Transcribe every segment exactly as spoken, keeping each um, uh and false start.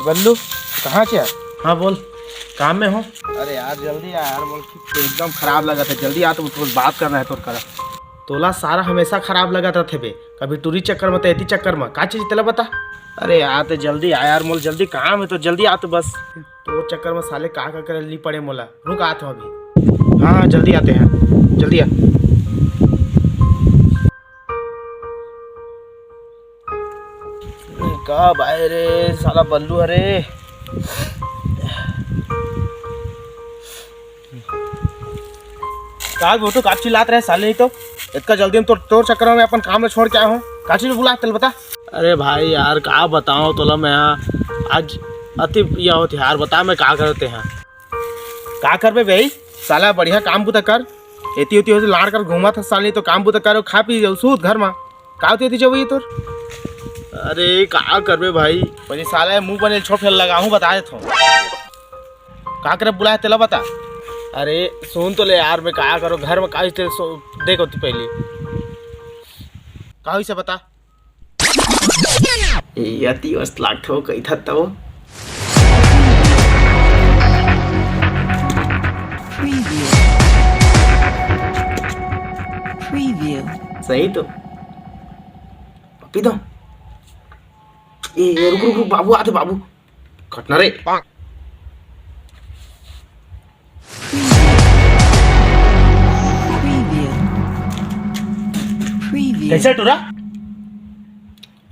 बल्लू, कहाँ चे? हाँ बोल, काम में हो। अरे यार, जल्दी आ यार, मोर एकदम खराब लगत हे। जल्दी आ, तो कुछ बात करना हे तोर करा। तोला सारा हमेशा खराब लगत रथे बे, कभी टूरी चक्कर में, तो एती चक्कर में, का चीज तेला बता। अरे यार, तो जल्दी आ यार, मोर जल्दी काम हे, तो जल्दी आ तो बस। तोर चक्कर में साले का का करे ली पड़े मोला। रुक, आत हो अभी। हाँ हाँ, जल्दी आते हैं, जल्दी आ। का भाई रे, साला बल्लू हरे। का बोटू, का चिल्लात रहे साले? नहीं तो इतना जल्दी हम तोर, तोर चक्कर में अपन काम ला छोड़ के आया हूँ। का चीज बुला, तेल बता। अरे भाई यार, का बताओ तोला मैं, आज अति या होत यार, बता मैं का करते हैं। का करबे भाई, साला बढ़िया काम बुता कर। एती ओती होते लाड़ कर घूमत हस साले, तो काम बुता कर, खा पी जाऊ, सूत घर मा। का होती होती जब ये तोर? अरे का करबे भाई, बने साला मुंह बने छोट फेर लगाहूं, बता देत हूं। का करे बुलाए तेला बता। अरे सुन तो ले यार, मैं का करो घर में का तेरे सो-, देखो तू पहले का होइसे बता। ए, अति मस्त लागथे वो कहिथत त वो। Preview. Preview. सही तो। पप्पी दो। ए, ए, रुक, रुक, रुक, बाबू आथे, बाबू। कटना रे। Preview. Preview. कैसे टूरा?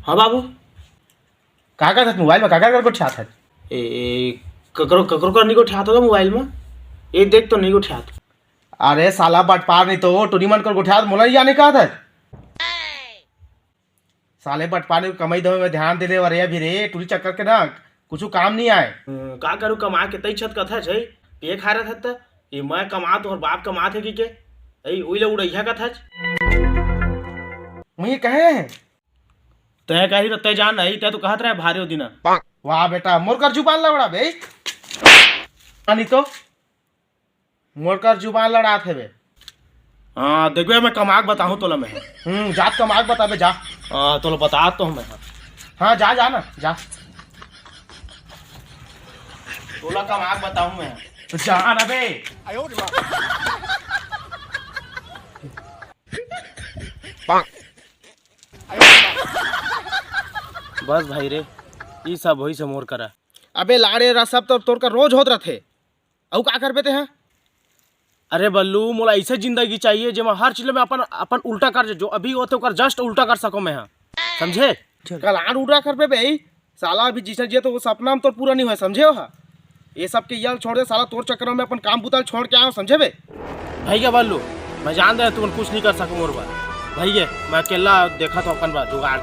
हाँ बाबू। का करत मोबाइल में, का कर कर गोठियात हस? ए, ए, ककरो, ककरो कर नहीं गोठियात होगा मोबाइल में। ये देख तो नहीं गोठियात। अरे साला बटपार नहीं तो टूरी मन कर गोठियात, मोला नहीं जाने का था। साले बटपार नहीं कमाई दो में ध्यान दे ले, अरे अभी रे टूरी चक्कर के ना कुछ काम नहीं आए। हम्म, का करू कमा के तई छत कथा छै, पिए खा रहा था त। ये मैं कमात और बाप कमात है कि के? ए, उई ले उड़ैया कथा छ। वही कहे हैं। तय कही तो तय जान नहीं, तय तो कहत रहे भारी हो दिना। वाह बेटा, मोर कर जुबान लवड़ा बे। नहीं तो मोर कर जुबान लड़ात हेबे। हाँ, देखबे, मैं कमाक बताहूँ तोला मैं। हम्म, जात कमाक बताबे, जा। हाँ, तोला बतात तो हूँ मैं। हाँ, जा, जा ना, जा। तोला कमाक बताहूँ मैं। तो जा ना बे। बस भाई रे, ई सब होइसे मोर करा। अबे लाड़े रा, सब तो तोर का रोज होत रथे। अउ का करबे ते ह? अरे बल्लू, मोला ऐसे जिंदगी चाहिए जेमा हर चीज में अपन, अपन उल्टा कर, जो अभी होथे ओकर just उल्टा कर सको मैं ह, समझे? का लाड़ उल्टा करबे बे? साला अभी जिसने जिए तो वो सपना में तोर पूरा नहीं होय, समझे हो? ये सब के यल छोड़ दे साला, तोर चक्कर में अपन काम बुता ल छोड़ के आयो, समझे बे? भैया बल्लू, मैं जान दे तुमन कुछ नहीं कर सको मोर बर। भैया, मैं अकेला देखत हूँ अपन बर जुगाड़।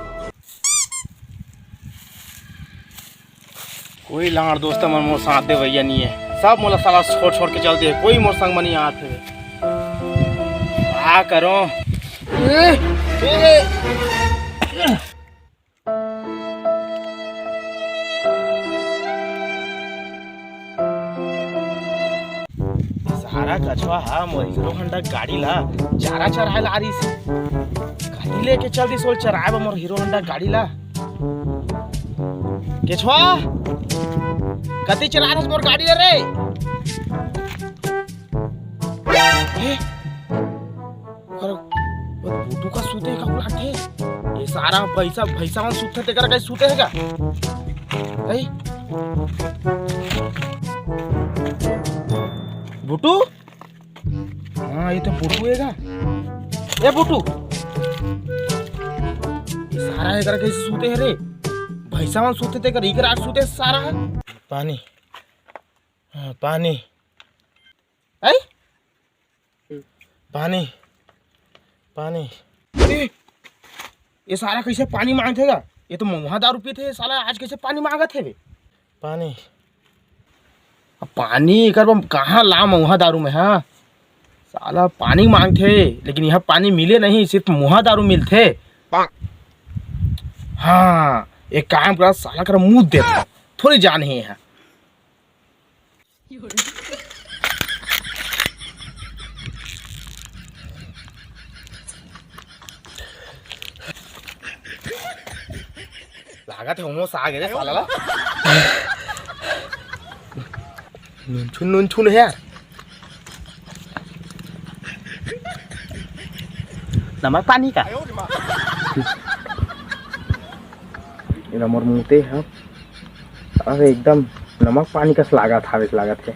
कोई लाड़ दोस्त मन मोर साथ देवइया नहीं है, सब मोला साला छोड़ छोड़ के चल दे, कोई मोर संग म नहीं आत हे। का करो? सारा कछवा हा मोर हीरो होंडा गाड़ी ला चारा चराए ला आरिस। कहीं लेके चल दिस ओल चराए बर मोर हीरो होंडा गाड़ी ला। केछवा, कति चराए हस मोर गाड़ी ला रे? ए, ओकर, वो बुटू का सूते का लागथे। ये सारा भैंसा, भैंसा मन सूते तेकर कहीं सूते हे का? कहीं? बुटू? हाँ, ये तो बुटू हे का? ए बुटू, ये सारा एकर कहीं सूते हे रे? भैंसा मन सूते तेकर इकर आग सूते सारा हे। पानी, हाँ, पानी। आई? पानी, पानी। ए, ये सारा कैसे पानी मांगथे गा? ये तो महुआ दारू पीथे, ये साला आज कैसे पानी मांगत हे बे? पानी। अब पानी एकर बर कहाँ ला महुआ दारू में, हाँ? साला पानी मांगथे, लेकिन यहाँ पानी मिले नहीं, सिर्फ महुआ दारू मिलथे। हाँ, एक काम करा, साला कर मुंह दे, थोड़ी जान है यहाँ। लागत हे उमस आ गे रे साला ला। नून छुन, नून छुन हे यार। नमक पानी का? एला मोर मुंह ते ह। अरे एकदम नमक पानी कस लागत हावे, लागत हे।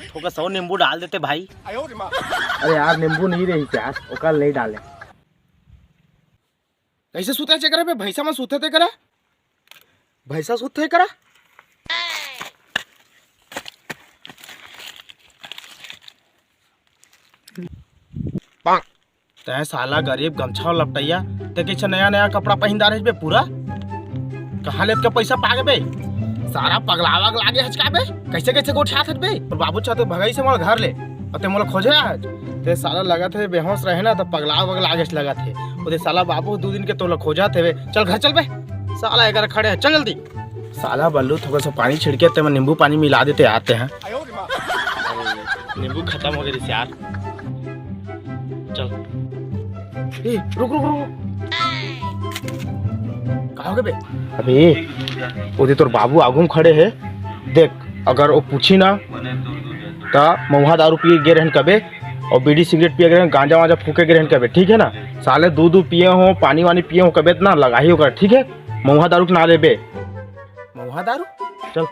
थोड़ा सौ नींबू डाल देते भाई। अरे यार, नींबू नहीं रही यार, ओकर नहीं डाले। कैसे सुते चे करे बे? भैंसा में सुते ते करा, भैंसा सुते करा। तैं साला गरीब गमछा लपटैया, ते कैसे नया नया कपड़ा पहिन डारे बे पूरा? कहाँ ले इतका पैसा पागे बे? सारा पगलावा के लागे हच का बे? कैसे कैसे गोठियात हच बे? पर बाबू चाहते भगाई से मोला घर ले, और ते मोला खोजे आज। ते साला लगत हे बेहोश रहे ना तो पगलावा के लागे लगत हे। ओदे साला बाबू दो दिन के तोला खोजत हे बे। चल घर चल बे। साला एकर खड़े हे, चल जल्दी। साला बल्लू थोड़ा सा पानी छिड़के ते में नींबू पानी मिला देते आते हैं। नींबू खत्म हो गए यार। चल। ए, रुक, रुक, रुक। का हो गए बे? अबे, ओदे तोर बाबू आगू में खड़े हे। देख, अगर वो पूछी ना, त महुआ दारू पिए गे रहन कबे, और बीड़ी सिगरेट पिए गे रहन, गांजा वांजा फूके गे रहन कबे, ठीक है ना? साले दू दू पिए हो, पानी वानी पिए हो कबे, त ना लगाही ओकर, ठीक है? महुआ दारू के ना लेबे। महुआ दारू? चल।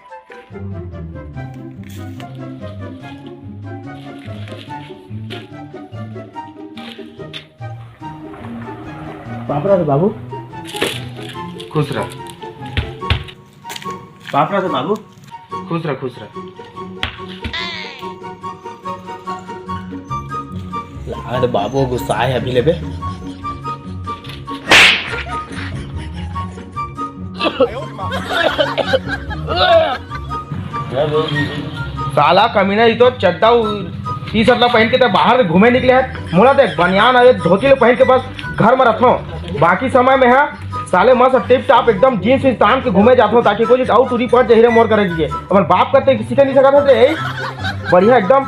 पापड़ा दे बाबू। खुश रह। पापड़ा दे बाबू। खुश रह, खुश रह। लाड़ बाबू गुस्सा है अभी लेबे। साला कमीना, ई तो चड्डा उ-, टी शर्ट ला पहन के ते बाहर घूमे निकले है। मोला देख, बनियान अउ धोती ले पहन के बस घर में रखो। बाकी समय में है साले मस्त टिप टाप एकदम जींस वींस तान के घूमे जात हो, ताकि कोई अउ टूरी पट जहिरे मोर करे के। अपन बाप करते सीखे नहीं सकत होते, ए? बढ़िया एकदम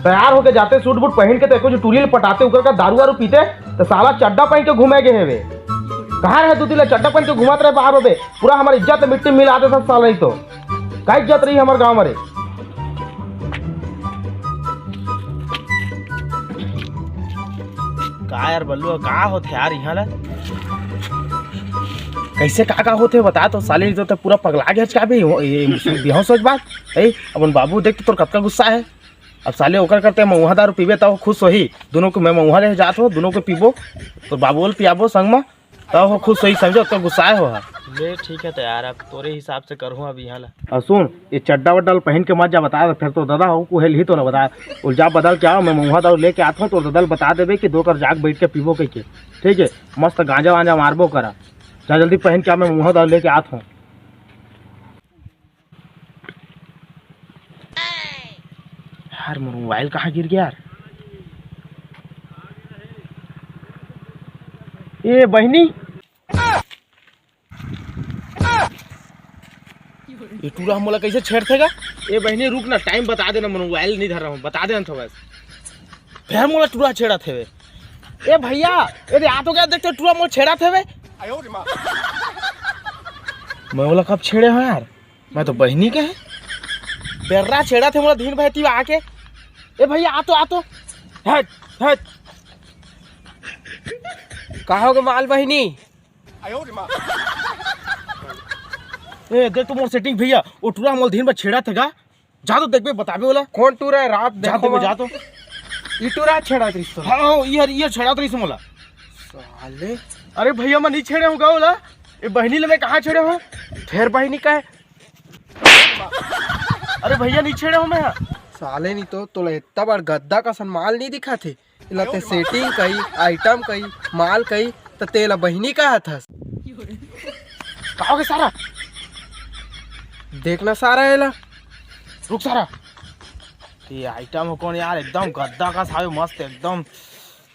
तैयार होके जाते, सूट बूट पहन के, तो कुछ टूरी ले पटाते, उकर का दारू वारू पीते, तो साला चड्डा पहन के घूमे के हेवे। कहाँ रहे तू, दिला चड्डा पहन के घुमात रहे बाहर होबे? पूरा हमार इज्जत मिट्टी में मिला देता साला, नहीं तो का इज्जत रही हमार गाँव में रे? का यार बल्लू, का होथे यार इहाँ ला? कैसे का का होथे बता तो, साले तो, तो पूरा पगला गया का भी हो, ये बिहाव सोच बात। ए, अपन बाबू देख तो तोर कतका गुस्सा है। अब साले ओकर करते महुआ दारू पीबे तब खुश होही। दोनों को मैं महुआ ले जात हो, दोनों को पीबो, तो बाबू ल पियाबो संग में। तब हो खुश होही, समझो, तो गुस्साए हो हा। ले ठीक है तो यार, अब तोरे हिसाब से करहूँ अब इहाँ ला। और सुन, ये चड्डा वड्डा ल पहन के मत जा, बता दे, फिर तो दादा हो कुहेल ही तो ना बता। उल जा बदल के आओ, मैं महुआ दारू लेके आत हूँ, तो दादा ल बता देबे कि दो कर जाग बैठ के पीबो कह के। ठीक है, मस्त गांजा वांजा मारबो करा। जा जल्दी पहन के आ, मैं महुआ दारू लेके आत हूँ। यार, मोर मोबाइल कहाँ गिर गया यार? ए बहिनी, ये टूरा मोला कैसे छेड़थेगा? ए बहिनी, रुक ना, टाइम बता देना, मोर मोबाइल नहीं धर रहा हूँ, बता देना थोड़ा। फिर मोला टूरा छेड़त हेवे। ए भैया, ए दे, आ तो गया, देख तो टूरा मोला छेड़त हेवे। मैं बोला, कब छेड़े हो यार? मैं तो बहिनी के है। बेर्रा छेड़ा थे मोला दिन भर ती आके। ए भैया, आ तो, आ तो। हट, हट। का होगे माल बहिनी? ए, देख तो मोर सेटिंग भैया, ओ टूरा मोला दिन भर छेड़ा थे गा। जा तो देखबे, बताबे ओला। कौन टूरा है? रात जा देखो तो, मैं। जा तो। ई टूरा छेड़ा रहिस तो। हाँ, हाँ, ये, ये छेड़ा रहिस मोला। साले। अरे भैया, मैं नहीं छेड़े हूँ गा ओला। ए बहिनी ले मैं कहाँ छेड़े हूँ? फिर बहिनी का है? अरे भैया, नहीं छेड़े हूँ मैं। साले नहीं तो, तोला इतना बड़ गद्दा का सन माल नहीं दिखा थे। इला ते सेटिंग कही, आइटम कही, माल कही, त तेला बहिनी कहा थस। का होगे सारा? देखना सारा एला। रुक सारा। ये आइटम हो कौन यार, एकदम गद्दा का सावे मस्त एकदम।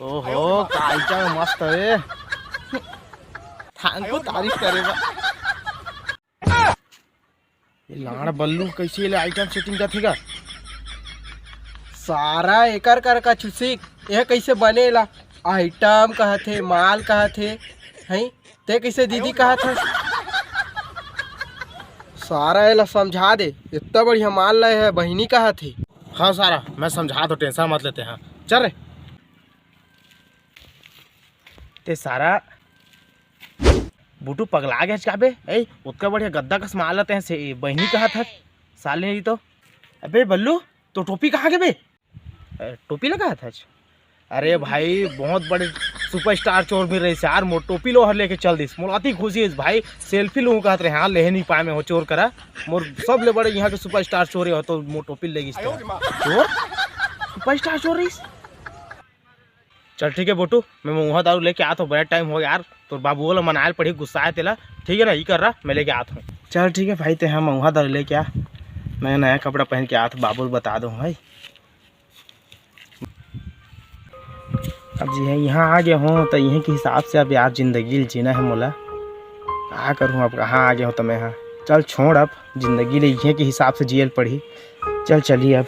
ओहो, का आइटम मस्त है। थांको तारीफ करे बा। ये लाड़ बल्लू कैसे ले आइटम सेटिंग करथे गा? सारा एकर कर का चुसिक, ये कैसे बनेला? आइटम कहथे, माल कहथे, हैं? ते कैसे दीदी कहत हस? सारा एला समझा दे, इतना बढ़िया माल लाए है, बहिनी कहत हे। हाँ सारा, मैं समझा दो, टेंशन मत लेते हैं। चल रे। ते सारा बुटू पगला गया का बे? ए, उतना बढ़िया गद्दा कस माल लाते हैं से बहिनी कहत हस। साले नहीं तो। अबे बल्लू, तो टोपी कहाँ के बे? ए, टोपी लगा था? अरे भाई, बहुत बड़े सुपरस्टार चोर मिल रहे यार, मोर टोपी लो हर लेके चल दिस। मोला अति खुशी है भाई, सेल्फी लूँ कहत रहे, हाँ लेहे नहीं पाए मैं हो चोर करा। मोर सबले बड़े यहाँ के सुपरस्टार चोर हो तो मोर टोपी ले गिस तेला। चोर? सुपरस्टार चोर रहिस? चल ठीक है बोटू, मैं मऊहा दारू लेके आत हूँ, बड़ा टाइम हो गया यार। तोर बाबू वाला मनायल पड़ी, गुस्सा है तेला। ठीक है ना, ये कर रहा, मैं लेके आत हूँ। चल ठीक है भाई, ते हम मऊहा दारू लेके आ, मैं नया कपड़ा पहन के आत हूँ, बाबू ल बता दो भाई। अब जी है यहाँ आ गया हूँ तो यहीं के हिसाब से अब यार जिंदगी ल जीना है मोला। का करूँ अब, कहाँ आ गया हूँ तो मैं, हाँ चल छोड़, अब जिंदगी ले यहीं के हिसाब से जियल पड़ी। चल चलिए अब।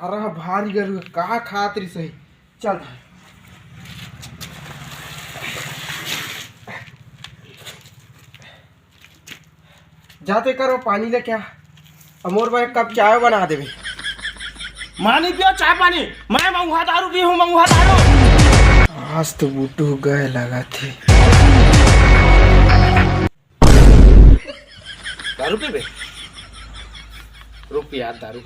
सारा भारी गरु का खात रही सही। चल जाते करो पानी लेके आ, अउ मोर बर एक कप चाय बना देवे। मैं नहीं पियो चाय पानी, मैं मऊहा दारू पी हूँ, मऊहा दारू। आज तो बुटू गए लगा थे। दारू पीबे? रुक यार, दारू।